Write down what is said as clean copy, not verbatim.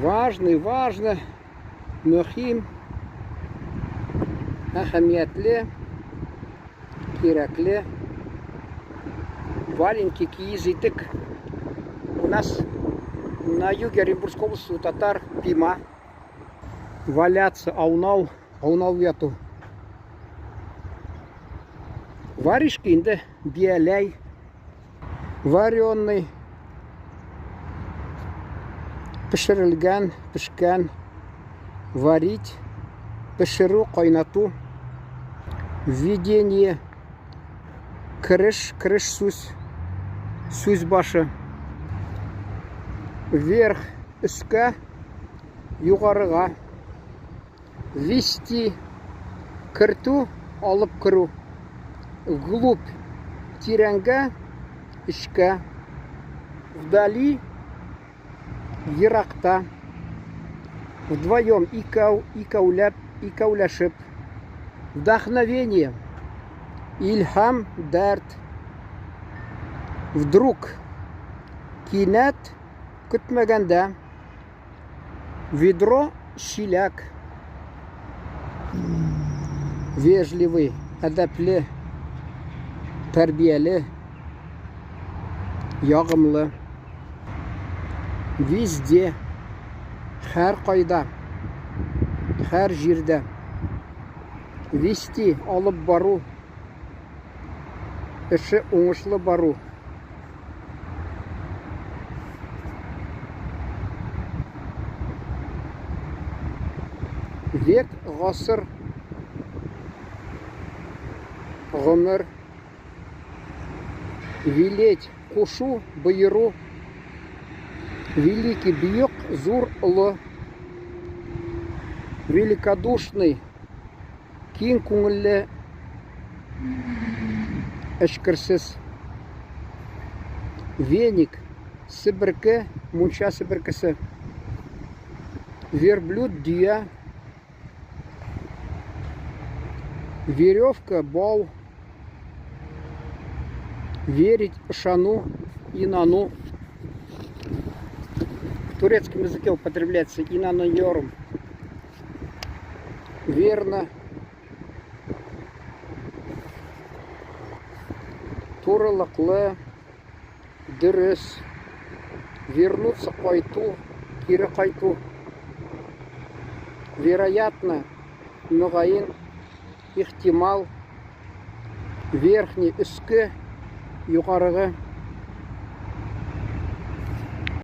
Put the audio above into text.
Важный, важно, мөһим, әһәмиятле, кирәкле. Валенки, киез итек. У нас на юге Оренбургской области у татар пима. Валяться, аунау, аунау яту. Варежки инде бияләй, вареный, пешерелгән, пешкән, варить, пешерү, кайнату, введение, кереш, кереш сүз, сүз башы, вверх, өскә, югарыга, Ввести, кертү, алып керү. Вглубь, тирәнгә, эчкә. Вдали, еракта. Вдвоем, икәү, икәүләп, икәүләшеп. Вдохновение, илһам, дәрт. Вдруг, кинәт, көтмәгәндә. Ведро, чиләк. Вежливый, әдәпле, тәрбияле, ягымлы. Везде, һәр кайда, һәр җирдә. Вести, алып бару, эше уңышлы бару. Век, гасыр, гомер, велеть, кушу, боеру, великий, бөек, зур, олы, великодушный, Киң күңелле, эчкерсез. Веник, себерке, мунча себеркесе. Верблюд, дөя. Веревка, бау. Верить, ышану, инану. В турецком языке употребляется инанойорум. Верно. Турылыклы, дөрес. Вернуться кайту, кире кайту. Вероятно, мөгаен, ихтимал. Верхний, өске, югарыгы.